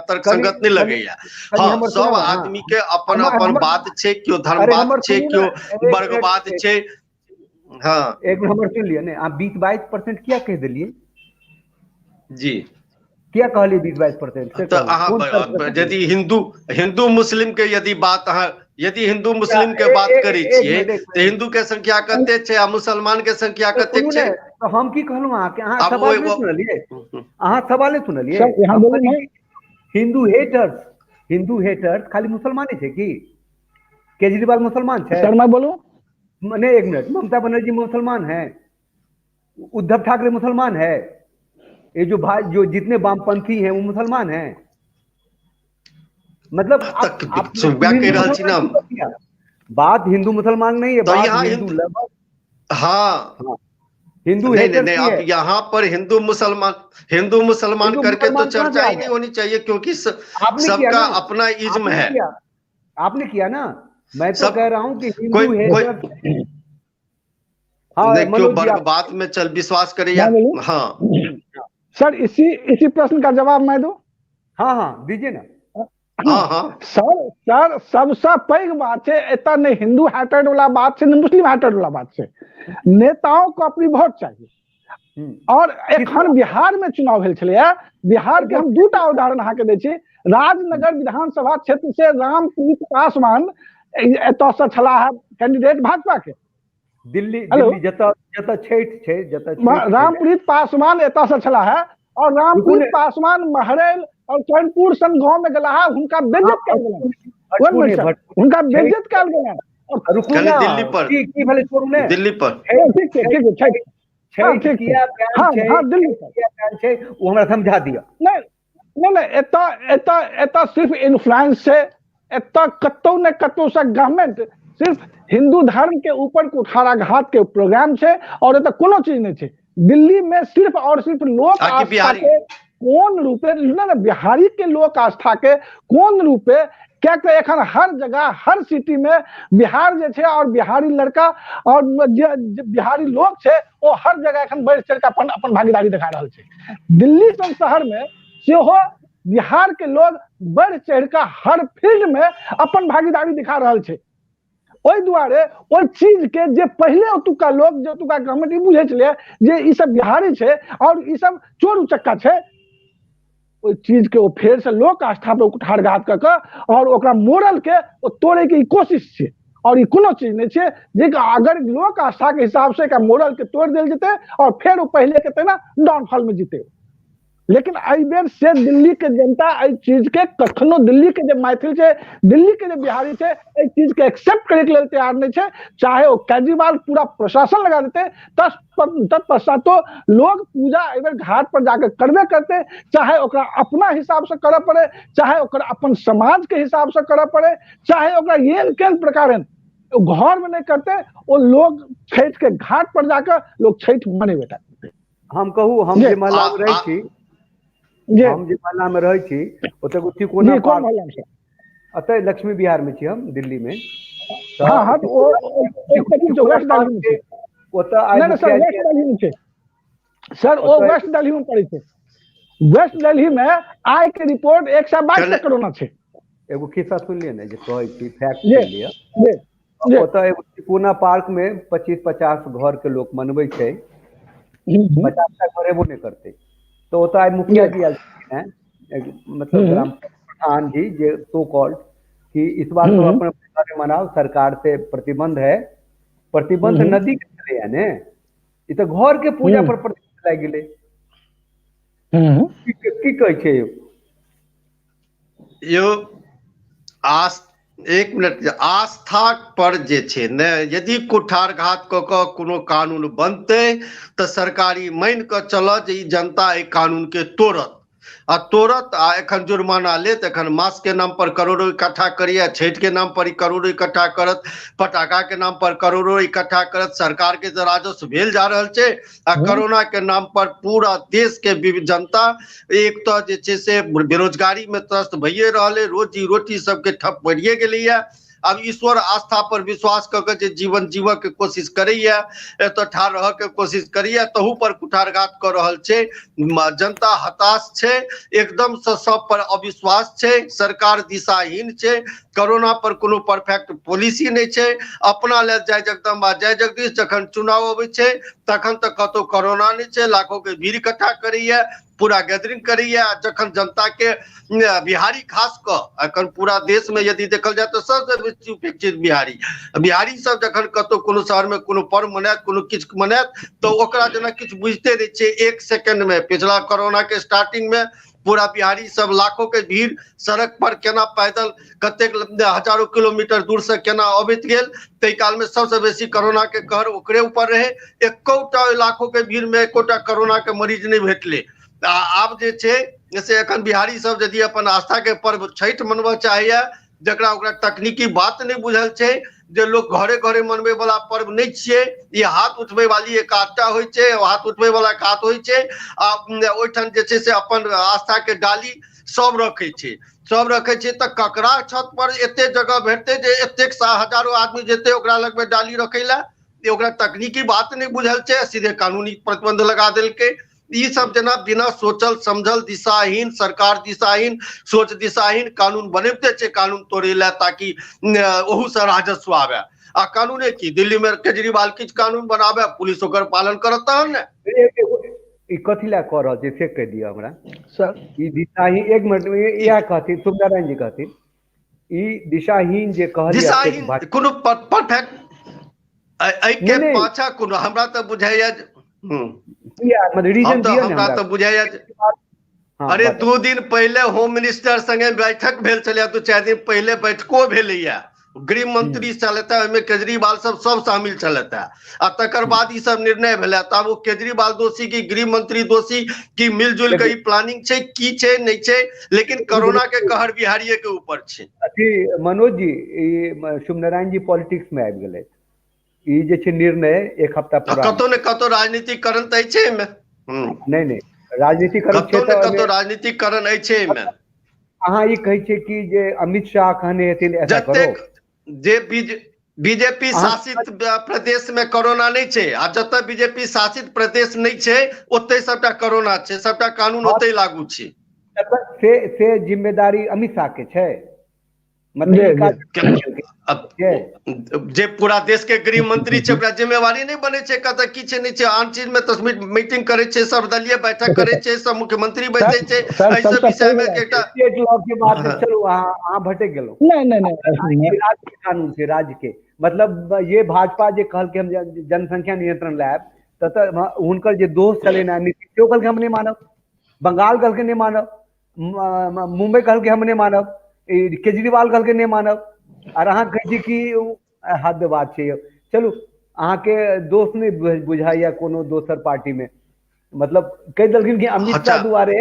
तर्कसंगत नहि लगैया। हँ, सब आदमी के अपन अपन बात छै, केओ धर्मवाद छै, केओ वर्गवाद छै। हँ, एक मिनट हमर सुनि लिअ ने। अहाँ 20-22% किया कहि देलियै? जी, किया कहलियै 20-22%? तऽ अहाँ यदि हिंदू हिंदू मुस्लिम के यदि बात, अहाँ यदि हिंदू मुस्लिम के बात करै छियै तऽ हिंदू के संख्या कते छै आ मुसलमान के संख्या कते छै? तऽ हम की कहलहुँ अहाँके? अहाँ सवाल नहि सुनलियै, अहाँ सवाल नहि सुनलियै। हिंदू हेटर्स, हिंदू हेटर्स खाली मुसलमाने छै की? केजरीवाल मुसलमान छै? सर मैं बोलूं? नहीं, एक मिनट। ममता बनर्जी मुसलमान है, उद्धव ठाकरे मुसलमान है, ये जो भाई जो जितने वामपंथी हैं वो मुसलमान हैं। मतलब आप, आप बात हिंदू मुसलमान नहीं है, तो बात यहाँ हिंदू लवर। हाँ, हाँ, हिंदू नहीं हेटर नहीं, की आप है। यहाँ पर हिंदू मुसलमान हिंदू करके तो मुसलमान कहाँ से चर्चा आ ही गया? नहीं होनी चाहिए, क्योंकि आपने किया सबका ना, अपना इज्म आपने है। किया, आपने किया ना। मैं तो सब कह रहा हूं कि हिंदू कोई कोई हेटर। हाँ नहीं, क्यों मनोज जी आप वर्गवाद में चल विश्वास करे या मैं बोलूं? हाँ सर, इसी इसी प्रश्न का जवाब मैं दूं? हाँ हाँ दीजिए ना। हाँ हाँ सर सर सबसे पैघ बात है, एतऽ नहि हिंदू हेटेड वाला बात छै, नहि मुस्लिम हेटेड वाला बात छै। नेताओं को अपनी वोट चाहिए। और एखन बिहार में चुनाव भेल छलैया, बिहार के हम दूटा उदाहरण अहाँके दै छी। राजनगर विधानसभा क्षेत्र से रामप्रीत पासवान एतऽ से छलाह है कैंडिडेट भाजपा के। दिल्ली हेलो, दिल्ली जतऽ जतऽ छठि छै, जतऽ छठि छै। रामप्रीत पासवान एतऽ से छलाह है और रुकू रामप्रीत ने। पासवान महरैल और चैनपुर सन गांव में गेलाह, हुनका हाँ, बेइज्जत कयल गेलनि। भटपुर वन ने मिनट सर, भटपुर हुनका छठि बेइज्जत कयल गेलनि। और रुकू कने ना, दिल्ली पर, की की भेलै छोड़ू ने। दिल्ली पर छठि ठीक छै, ठीक छै, छठि, हाँ छठि ठीक छै, किया बैन हाँ छै, हाँ दिल्ली छठि पर किया बैन छै ओ हमरा समझा दिअ। नहीं नहीं नहीं, एतऽ एतऽ एतऽ सिर्फ इन्फ्लुएंस छै। एतऽ कतौ ने कतौ से गवर्नमेंट सिर्फ हिंदू धर्म के ऊपर कुठाराघात के प्रोग्राम छै और एतऽ कोनो चीज नहीं छै। दिल्ली में सिर्फ और सिर्फ लोक आकि आस्था बिहारी के कोन रूपे नहीं नहीं, बिहारी के लोक आस्था के कोन रूपे, क्या तो एखन हर जगह हर सिटी में बिहार जे छै और बिहारी लड़का और जे जे बिहारी लोक छै ओ हर जगह एखन बढ़ि चढ़ि कऽ अपन अपन भागीदारी देखा रहल छै। दिल्ली सन शहर में सेहो बिहार के लोग बढ़ि चढ़ि कऽ हर फील्ड में अपन भागीदारी दिखा रहल छै। ओहि दुआरे ओहि चीज के जे पहिले ओतुका लोक, जे ओतुका गवर्नमेंट ई बुझै छलै जे ई सब बिहारी छै और ई सब चोर उचक्का छै, ओहि चीज के ओ फेर से लोक आस्था पे कुठारघात कऽ कऽ और ओकरा मोरल के ओ तोड़े के ई कोशिश छै। और ई कोनो चीज नहीं छै जे अगर लोक आस्था के हिसाब से एकरा मोरल के तोड़ देल जेतै और फेर ओ पहिले के तेना डाउनफॉल में जीते। लेकिन एहि बेर से दिल्ली के जनता एहि चीज के कखनो, दिल्ली के जे मैथिल छै, दिल्ली के जे बिहारी छै, एहि चीज के एक्सेप्ट करे के लेल तैयार नहीं छै। चाहे ओ केजरीवाल पूरा प्रशासन लगा देते, तत्पश्चातो लोग पूजा एहि बेर घाट पर जाके करबे करते, चाहे ओकरा अपना हिसाब से करऽ पड़े, चाहे ओकरा अपन समाज के हिसाब से करऽ पड़े, चाहे ओकरा येन केन प्रकार घर में नहीं करते, वो लोग छठि के घाट पर जाकर लोग छठि मनेबे करते। हम कहू, हम जी जे मोहल्ला आ में रहै आ छी, जी हम जे मोहल्ला में रहै छी ओतऽ एगो तिकोना जी, कोन पार्क, मोहल्ला में सर? एतऽ लक्ष्मी विहार में छी हम दिल्ली में। हाँ तऽ हाँ, तो ओ तिकोना ओ तिकोना वेस्ट पार्क दिल्ली में छै, छै। ओतऽ आइ नहीं नहीं सर, मुखिया वेस्ट जी दिल्ली में छै सर, ओ ओतऽ वेस्ट दिल्ली में पड़ै छै। वेस्ट दिल्ली में आय के रिपोर्ट 122 कने तक कोरोना छै। एगो खिस्सा सुनि लिअ ने जे कहै छी, फैक्ट जी सुनि लिअ। जी जी ओतऽ एगो तिकोना पार्क में 25-50 घर के लोक मनबै छै, 50 टा घर एबो नहि करतै। तऽ ओतऽ आइ मुखिया जी जी आयल छलखिन हेँ, मतलब ग्राम प्रधान जी जे सो कॉल्ड, कि इस बार तो अपने अपने घरे मनाओ, सरकार से प्रतिबंध है। प्रतिबंध नदी के छलैया ने, ई तऽ घर के पूजा पर प्रतिबंध लागि गेलै। की की कहै छै यौ? यो आस एक मिनट, आस्था पर जे छै ने, यदि कुठारघात कऽ कऽ कोनो कानून बनतै तऽ सरकारी मानि कऽ चलत जे ई जनता एहि कानून के तोड़त आ तोड़त, आ एखन जुर्माना लेत। एखन मास्क के नाम पर करोड़ो इकट्ठा करैया, छठि के नाम पर ई करोड़ो इकट्ठा करत, पटाखा के नाम पर करोड़ो इकट्ठा करत। सरकार के तऽ राजस्व भेल जा रहल छै आ कोरोना के नाम पर पूरा देश के जनता एक तऽ जे छै से बेरोजगारी में त्रस्त भइए रहल है, रोजी रोटी सबके ठप पड़िए गेलैया। आब ईश्वर आस्था पर विश्वास कऽ के जे जीवन जीवऽ के कोशिश करैया, एतऽ ठाढ़ रहऽ के कोशिश करैया, तहू पर कुठारघात कऽ रहल छै। जनता हताश छै, एकदम से सब पर अविश्वास छै, सरकार दिशाहीन छै, कोरोना पर कोनो परफेक्ट पॉलिसी नहि छै। अपना लेल जय जगदम्बा जय जगदीश, जखन चुनाव अबै छै तखन तऽ कतौ कोरोना नहि छै, लाखों के भीड़ इकट्ठा करैया, पूरा गैदरिंग करैया। जखन जनता के बिहारी खास कऽ एखन पूरा देश में यदि देखल जाय तऽ सबसे बेसी उपेक्षित बिहारी, बिहारी सब जखन कतौ कोनो शहर में कोनो पर्व मनायत, कोनो किछु मनायत, तऽ ओकरा जेना किछु बुझिते नहि छै। एक सेकंड में पिछला कोरोना के स्टार्टिंग में पूरा बिहारी सब लाखों के भीड़ सड़क पर केना पैदल कतेक हजारों किलोमीटर दूर से केना अबैत गेल, ताहि काल में सबसे बेसी कोरोना के कहर ओकरे ऊपर रहे। एकोटा ओहि लाखों के भीड़ में एकोटा कोरोना के मरीज नहि भेटलै। आ आब जे छै से एखन बिहारी सब यदि अपन आस्था के पर्व छठि मनबऽ चाहैया, जकरा ओकरा तकनीकी बात नहि बुझल छै जे लोक घरे घरे मनबै वाला पर्व नहि छियै, ई हाथ उठबै वाली एक आधटा होइ छै, हाथ उठबै वाला एक हाथ होइ छै। आ ओहिठाम जे छै से अपन आस्था के डाली सब रखै छै, सब रखै छै। तऽ ककरा छत पर एते जगह भेटतै जे एतेक हजारो आदमी जेतै ओकरा लगमे डाली रखै लए? ओकरा तकनीकी बात नहि बुझल छै, सीधे कानूनी प्रतिबंध लगा देलकै। ई सब जेना बिना सोचल समझल दिशाहीन सरकार, दिशाहीन सोच, दिशाहीन कानून बनेबते छै कानून तोड़े लए, ताकि ओहू से राजस्व आबे। आ कानूने की, दिल्ली में केजरीवाल किछु कानून बनाबे, पुलिस ओकर पालन करत तहन ने। ई कथी लए कऽ रहल छै से कहि दिअ हमरा सर। ई दिशाहीन, एक मिनट, इएह कहथिन शुभ नारायण जी, कहथिन ई दिशाहीन जे कहलियै। दिशाहीन कोनो परफेक्ट एहिके पाछा कोनो हमरा तऽ बुझाइया, हमरा तऽ बुझाइया, अरे 2 दिन पहिले होम मिनिस्टर संगे बैठक भेल छलै, 2-4 दिन पहिले बैठको भेलैया, गृह मंत्री छलथि ओहिमे, केजरीवाल सब सब शामिल छलथि, आ तकर बाद ई सब निर्णय भेलै। तब ओ केजरीवाल दोषी कि गृह मंत्री दोषी कि मिलजुल के ई प्लानिंग छै, की छै नहि छै, लेकिन कोरोना के कहर बिहारिये के ऊपर छै। अथी मनोज जी, ई शुभ नारायण जी पॉलिटिक्स में आबि गेलै। ई जे छै निर्णय एक हफ्ता पुरान, कतौ ने कतौ राजनीतिकरण तऽ अछि एहिमे। नहि नहि, राजनीतिकरण कतौ ने कतौ राजनीतिकरण अछि एहिमे। अहाँ ई कहै छियै कि जे अमित शाह कहने हेथिन ऐसा करो? जे बीजेपी शासित प्रदेश में कोरोना नहि छै, आ जतऽ बीजेपी शासित प्रदेश नहि छै ओतै सबटा कोरोना छै, सबटा कानून ओतै लागू छै। से जिम्मेदारी अमित शाह के छै? मतलब जे पूरा देश के गृह मंत्री छै ओकरा जिम्मेवारी नहि बनै छै कतऽ की छै नहि छै? आन चीज मे तऽ मीटिंग करै छै, सर्वदलीय बैठक करै छै, सब मुख्यमंत्री बैसै छै, एहि सब विषय मे एकटा स्टेट लॉ के बात। चलू, अहाँ भटक गेलहुँ। नहि नहि नहि, राज्य के कानून छै, राज्य के मतलब ये भाजपा जे कहलकै हम जनसंख्या नियंत्रण लायब, तऽ हुनकर जे दोस्त छलै ने नीतीश, सेहो कहलकै हम नहि मानब, बंगाल कहलकै नहि मानब, मुंबई कहलकै हम नहि मानब, केजरीवाल कहलकै नहि मानब, आर अहाँ कहै छी कि हद बात छै। चलू, अहाँके दोस्त नहि बुझाइया कोनो दोसर पार्टी में, मतलब कहि देलखिन कि अमित शाह दुआरे,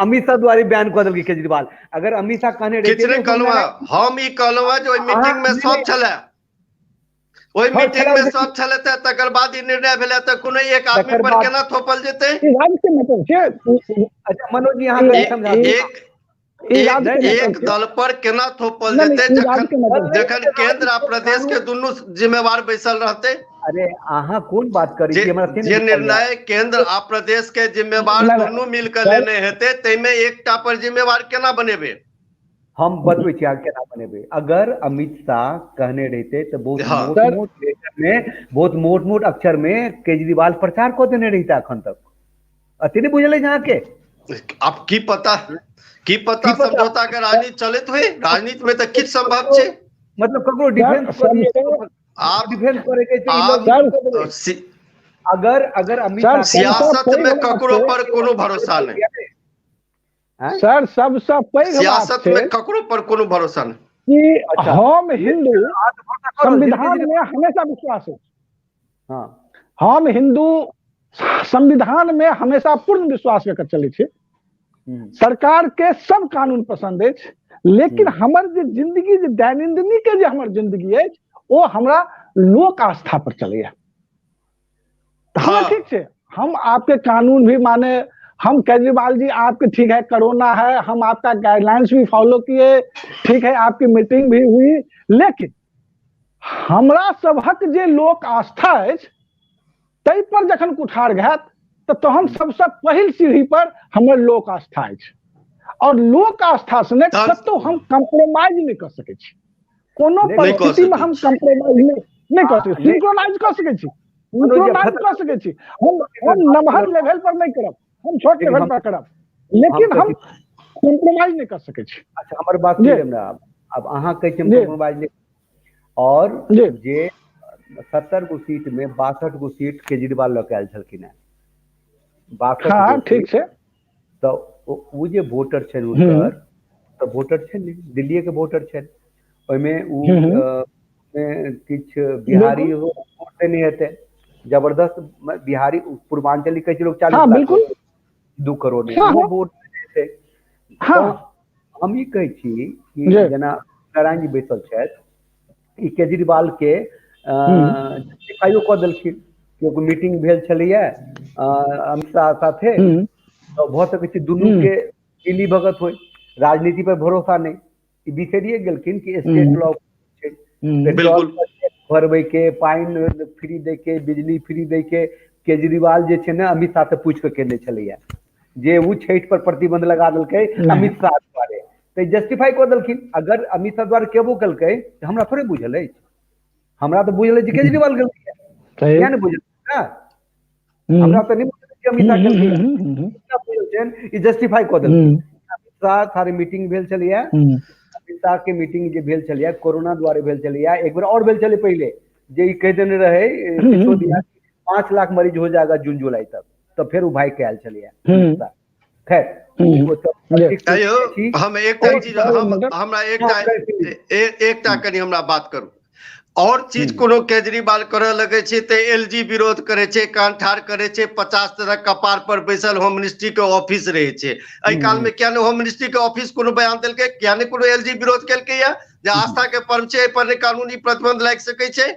अमित शाह दुआरे बयान कऽ देलकै केजरीवाल। अगर अमित शाह कहने रहिते। किछु नहि कहलहुँ हम, ई कहलहुँ जे ओहि मीटिंग में सब छलै, ओहि मीटिंग में सब छलै, तकर बाद ई निर्णय भेलै, तऽ कोनो एक आदमी पर केना थोपल जेतै? अच्छा मनोज जी, अहाँ समझा एक एक दल पर केना थोपल जेतै जखन जखन केंद्र आ प्रदेश के दुनू जिम्मेवार बैसल रहतै? अरे अहाँ कोन बात करै छी, हमरा जे निर्णय केंद्र आ प्रदेश के जिम्मेवार दुनू मिल के लेने हेतै, ताहिमे एकटा पर जिम्मेवार केना बनेबै? हम बतबै छी अहाँ केना बनेबै। अगर अमित शाह कहने रहिते तऽ बहुत मोट मोट लेटर में, बहुत मोट मोट अक्षर में केजरीवाल प्रचार कऽ देने रहिते अखन तक। अते नहि बुझल अछि अहाँके? आब की पता, की पता समझौता के राजनीति चलैत हुए, राजनीति में तऽ किछु संभव छै। मतलब ककरो डिफेंस आप डिफेंस करे के छै। अगर अगर अमित शाह सियासत में ककरो पर कोनो भरोसा नहीं सर, सबसँ पैघ सियासत में ककरो पर कोनो भरोसा नहीं कि हम हिंदू संविधान में हमेशा विश्वास है। हम हिंदू संविधान में हमेशा पूर्ण विश्वास कऽ चलै छी। सरकार के सब कानून पसंद अछि, लेकिन हमर जे जिंदगी, जे दैनंदिनी के जे हमर जिंदगी अछि, ओ हमरा लोक आस्था पर चलैया। हमरा ठीक छै, हम आपके कानून भी माने, हम केजरीवाल जी आपके ठीक है, कोरोना है, हम आपका गाइडलाइंस भी फॉलो किए, ठीक है, आपकी मीटिंग भी हुई, लेकिन हमरा सबहक जे लोक आस्था अछि ताहि पर जखन कुठार घात तऽ तहन सबसँ पहिल सीढ़ी पर हमर लोक आस्था अछि, और लोक आस्था से ने कतौ हम कम्प्रोमाइज नहि कऽ सकै छी। कोनो परिस्थिति में हम कम्प्रोमाइज नहि कऽ सकै छी। सिंक्रोनाइज कऽ सकै छी, सिंक्रोनाइज कऽ सकै छी, हम नमहर लेवल पर नहि करब, हम छोट लेवल पर करब, लेकिन हम कम्प्रोमाइज नहि कऽ सकै छी। अच्छा, हमर बात सुनि हमरा। आब अहाँ कहै छी हम कम्प्रोमाइज नहि, और जे 70 गो सीट में 62 गो सीट केजरीवाल लऽ के आयल छलखिन हेँ, 62। हाँ, ठीक छै। तऽ ओ जे वोटर छनि हुनकर तऽ वोटर छनि ने, दिल्लीए के वोटर छनि, ओहिमे ओ किछु बिहारी वोट देने हेतै जबरदस्त, बिहारी पूर्वांचली कहै छै लोक 40 लाख। बिल्कुल। 2 करोड़ नहि, ओहो वोट छै। हम ई कहै छी कि जेना नारायण जी बैसल छथि, ई केजरीवाल के जस्टिफाइयो कऽ देलखिन कि एगो मीटिंग भेल छलैया अमित शाह साथे, तऽ भऽ सकै छै दुनू के मिली भगत होइ। राजनीति पर भरोसा नहि, ई बिसरिए गेलखिन कि स्टेट लॉ छै, पेट्रोल भरबै के, पानि फ्री दै के, बिजली फ्री दै के। केजरीवाल जे छै ने अमित शाह से पूछि कऽ केने छलैया जे ओ छठि पर प्रतिबंध लगा देलकै अमित शाह द्वारे, तऽ जस्टिफाई कऽ देलखिन। अगर अमित शाह द्वारे केबो केलकै तऽ हमरा थोड़े बुझल अछि? हमरा तऽ बुझल अछि केजरीवाल गेलकै, किया नहि बुझल? हमरा तऽ नहि बुझल कि अमित शाह केलकै, ई जस्टिफाई कऽ देलखिन। अमित शाह सारे मीटिंग भेल छलैया, अमित शाह के मीटिंग जे भेल छलैया कोरोना द्वारे भेल छलैया। एक बेर आओर भेल छलै पहिले जे ई कहि देने रहै सिसोदिया 5 लाख मरीज हो जाएगा जून जुलाई तक, तऽ फेर ओ भागि के आयल छलैया। खैर, हम एकटा चीज, हमरा एकटा एकटा कनि हमरा बात करू। और चीज कोनो केजरीवाल करऽ लगै छै तऽ एल जी विरोध करै छै, कान ठाढ़ करै छै, 50 तरह कपार पर बैसल होम मिनिस्ट्री के ऑफिस रहै छै। एहि काल में किया नहि होम मिनिस्ट्री के ऑफिस कोनो बयान देलकै? किया नहि कोनो एल जी विरोध केलकै या जे आस्था के पर्व छै, एहि पर नहि कानूनी प्रतिबंध लागि सकै छै?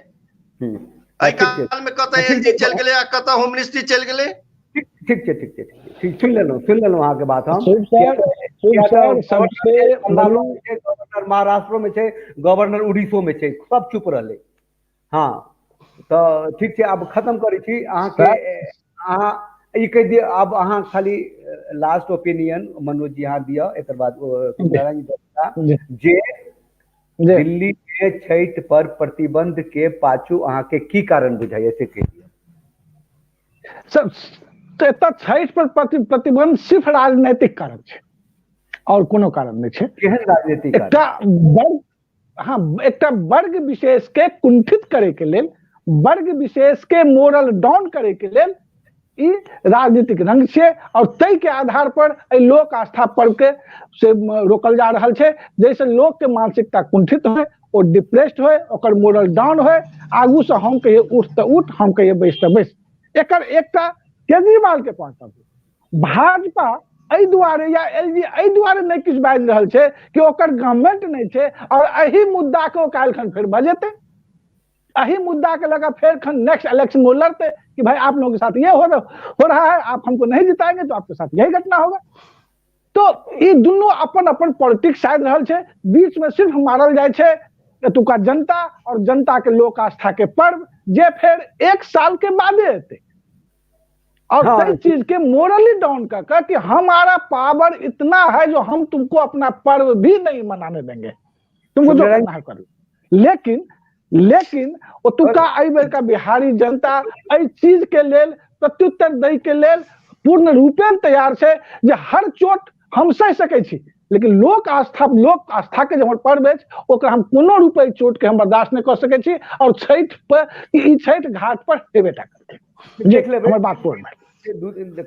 एहि काल में कतऽ एल जी चलि गेलै आ कतऽ होम मिनिस्ट्री चलि गेलै? ठीक छै, ठीक छै, ठीक, सुनि लेलहुँ, सुनि लेलहुँ अहाँके बात हम। गवर्नर महाराष्ट्रो मे छै, गवर्नर उड़ीसो मे छै, सब चुप रहलै। हँ, तऽ ठीक छै, आब खतम करै छी अहाँके। अहाँ ई कहि दिअ, आब अहाँ खाली लास्ट ओपिनियन मनोज जी अहाँ दिअ, एकर बाद जे दिल्ली के छठि पर प्रतिबंध के पाछू अहाँके की कारण बुझाइया से कहि दिअ। सर, एतऽ छठि पर प्रतिबंध सिर्फ राजनैतिक कारण छै और कोनो कारण नहि छै। केहन राजनीतिक? एकटा वर्ग, हाँ, एकटा वर्ग विशेष के कुंठित करे के लेल, वर्ग विशेष के मोरल डाउन करे के लेल ई राजनीतिक रंग छै और ताहि के आधार पर एहि लोक आस्था पर्व के से रोकल जा रहल छै, जाहिसँ लोक के मानसिकता कुंठित होय, ओ डिप्रेस्ड होय, ओकर मोरल डाउन होय। आगू से हम कहिए उठ तऽ उठ, हम कहिए बैस तऽ बैस। एकर एकटा केजरीवाल के पॉइंट ऑफ व्यू, भाजपा एहि दुआरे या एल जी एहि दुआरे नहि किछु बाजि रहल छै कि ओकर गवर्नमेंट नहि छै और एहि मुद्दा के ओ काल्हिखन फेर बजेतै, एहि मुद्दा के लगा फेर खन नेक्स्ट इलेक्शन में लड़ते कि भाई आप लोगों के साथ ये हो रहा है, आप हमको नहीं जिताएंगे तो आपके साथ यही घटना होगा। तो ई दुनू अपन अपन पॉलिटिक्स साधि रहल छै, बीच में सिर्फ मारल जाइ छै एतुका जनता और जनता के लोक आस्था के पर्व जे फेर 1 साल के बादे एतै और कई चीज के मोरली डाउन कर कि हमारा पावर इतना है जो हम तुमको अपना पर्व भी नहीं मनाने देंगे, तुमको जो करना है कर लो। लेकिन लेकिन ओतुका एहि बेरका बिहारी जनता एहि चीज के लेल प्रत्युत्तर दै के लेल पूर्ण रूपेण तैयार छै जे हर चोट हम सहि सकै छी, लेकिन लोक आस्था के जे हमर पर्व अछि ओकरा हम कोनो रूपे चोट के हम बर्दाश्त नहि कऽ सकै छी और छठि पर ई छठि घाट पर हेबे टा करतै। देख लेबै, हमर बात पूर्ण भेल।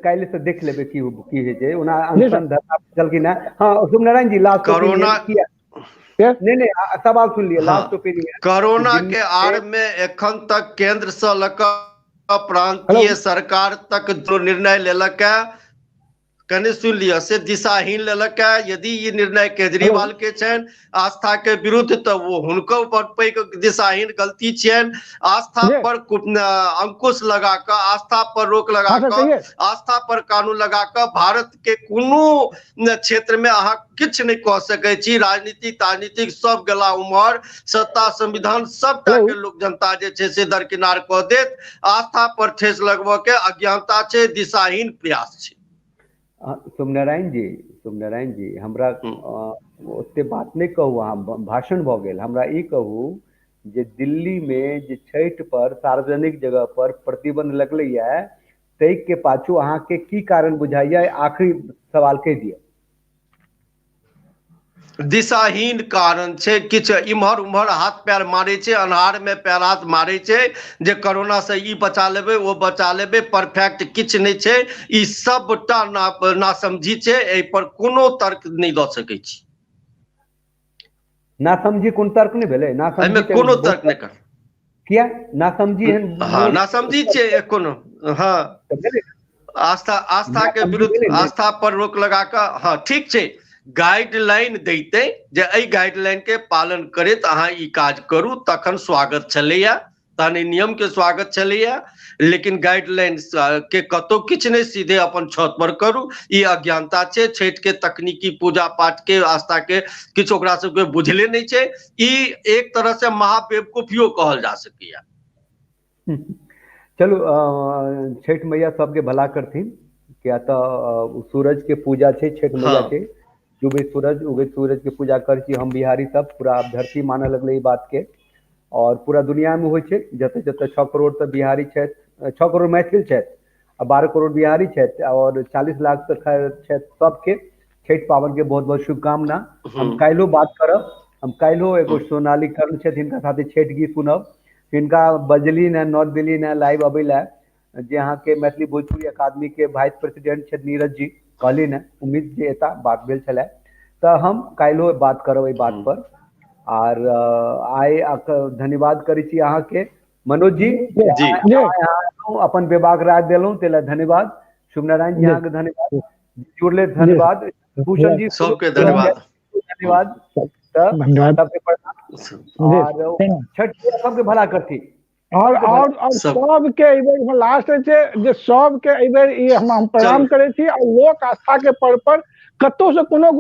काल्हि से देख लेबै की की होइ छै। ओना अनशन धरना चलखिन हँ। हँ, शुभ जी, लास्ट कोरोना नहीं नहीं, सवाल सुन लिया, लास्ट ओपिनियन। कोरोना के आड़ में एखन तक केंद्र से लक प्रांतीय सरकार तक जो निर्णय लेलक है, कनि सुन लिअ, से दिशाहीन लेलक है। यदि ई निर्णय केजरीवाल के छनि आस्था के विरुद्ध तऽ वो हुनको पर पैघ दिशाहीन गलती छियनि। आस्था पर अंकुश लगा कऽ, आस्था पर रोक लगा कऽ, आस्था पर कानून लगा कऽ भारत के कोनो क्षेत्र में अहाँ किछु नहि कऽ सकै छी। राजनीतिक ताजनीतिक सब गेला उम्हर, सत्ता संविधान सबटा के लोक जनता जे छै से दरकिनार कऽ देत। आस्था पर ठेस लगबऽ के अज्ञानता छै, दिशाहीन प्रयास छै। सोमनारायण जी, सोमनारायण जी, हमरा ओते बात नहि कहू, अहाँ भाषण भऽ गेल। हमरा ई कहू जे दिल्ली मे जे छठि पर सार्वजनिक जगह पर प्रतिबंध लगलैया ताहि के पाछू अहाँके की कारण बुझाइया? आखिरी सवाल कहि दिअ। दिशाहीन कारण छै, किछु इम्हर उम्हर हाथ पैर मारै छै, अन्हार में पैर हाथ मारै छै जे कोरोना से ई बचा लेबै, ओ बचा लेबै। परफेक्ट किछु नहि छै, ई सबटा नासमझी छै, एहि पर कोनो तर्क नहि दऽ सकै छी। नासमझी कोन तर्क नहि भेलै? नासमझी कोनो तर्क नहि कर किया नासमझी? हँ, नासमझी छै कोनो। हँ, आस्था आस्था के विरुद्ध, आस्था पर रोक लगा कऽ, हँ ठीक छै, गाइडलाइन दैते जे एहि गाइडलाइन के पालन करैत अहाँ ई काज करू तखन स्वागत छलैया, तहन एहि नियम के स्वागत छलैया, लेकिन गाइडलाइन के कतौ किछु नहि, सीधे अपन छत पर करू, ई अज्ञानता छै। छठि के तकनीकी पूजा पाठ के आस्था के किछु ओकरा सबके बुझले नहि छै। ई एक तरह से महाबेवकूफियो कहल जा सकैया। चलू, छठि मैया सबके भला करथिन, किया तऽ सूरज के पूजा छै छठि मैया के, डूबैत सूरज उगैत सूरज के पूजा करै छी हम बिहारी सब, पूरा धरती मानऽ लगलै ई बात के, और पूरा दुनिया में होइ छै, जतऽ जतऽ 6 करोड़ तऽ बिहारी छथि, 6 करोड़ मैथिल छथि आ 12 करोड़ बिहारी छथि और 40 लाख तऽ खैर छथि, सबके छठि पाबनि के बहुत बहुत शुभकामना। हम काल्हिो बात करब, हम काल्हिो एगो सोनाली कर्ण छथि, हिनका साथे छठि गीत सुनब, हिनका बजली ने नोत देली ने लाइव अबै लए, जे अहाँके मैथिली भोजपुरी अकादमी के वाइस प्रेसिडेंट छथि नीरज जी, कहली ने उम्मीद जे एता, बात भेल छलै, तऽ हम काल्हिो बात करब एहि बात पर। आर आइ धन्यवाद करै छी अहाँके मनोज जी, अपन बेबाक राय देलहुँ ताहि लए धन्यवाद। शुभ नारायण जी अहाँके धन्यवाद, जुड़ले धन्यवाद, भूषण जी सबके धन्यवाद, धन्यवाद, तऽ सबके प्रणाम और छठ सबके भला करती। और और और सबके एहि लास्ट छै जे सबके एहि बेर ई हम प्रणाम करै छी, और लोक आस्था के पर्व पर कतौ से कोनो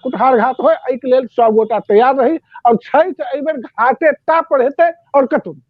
कुठारघात होय एहिके लेल सब गोटा तैयार रही, और छठि एहि बेर घाटे टा पर हेतै और कतौ।